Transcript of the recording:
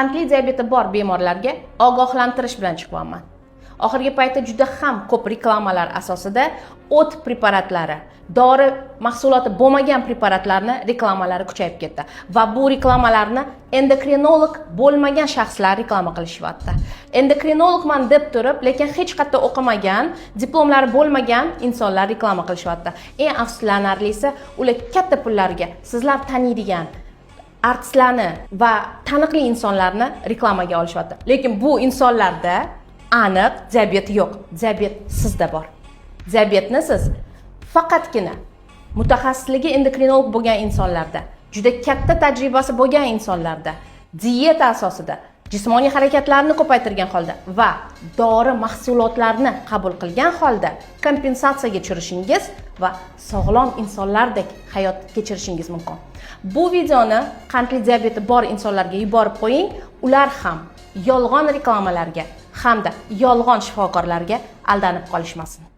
Qandli diabeti bor bemorlarga ogohlantirish bilan chiqyapman. Oxirgi paytda juda ham ko'p reklamalar asosida o't preparatlari, dori mahsuloti bo'lmagan preparatlarni reklamalari kuchayib ketdi va bu reklamalarni endokrinolog bo'lmagan shaxslar reklama qilishyapti. Endokrinologman deb turib, lekin hech qayerda o'qimagan, diplomlari bo'lmagan insonlar reklama qilishyapti. Eng afsuslanarlisi, ular katta pullarga sizlar taniydigan artistlarni va taniqli insonlarni reklamaga olishyapti. Lekin bu insonlarda aniq diabet yo'q, diabet sizda bor. Diabetni siz faqatgina mutaxassisligi endokrinolog bo'lgan insonlarda, juda katta tajribasi bo'lgan insonlarda, dieta asosida, jismoniy harakatlarni ko'paytirgan holda va dori mahsulotlarini qabul qilgan holda kompensatsiyaga tushirishingiz va sog'lom insonlardek hayot kechirishingiz mumkin. Bu videoni qandli diabeti bor insonlarga yuborib qo'ying, ular ham yolg'on reklamalarga hamda yolg'on shifokorlarga aldanib qolishmasin.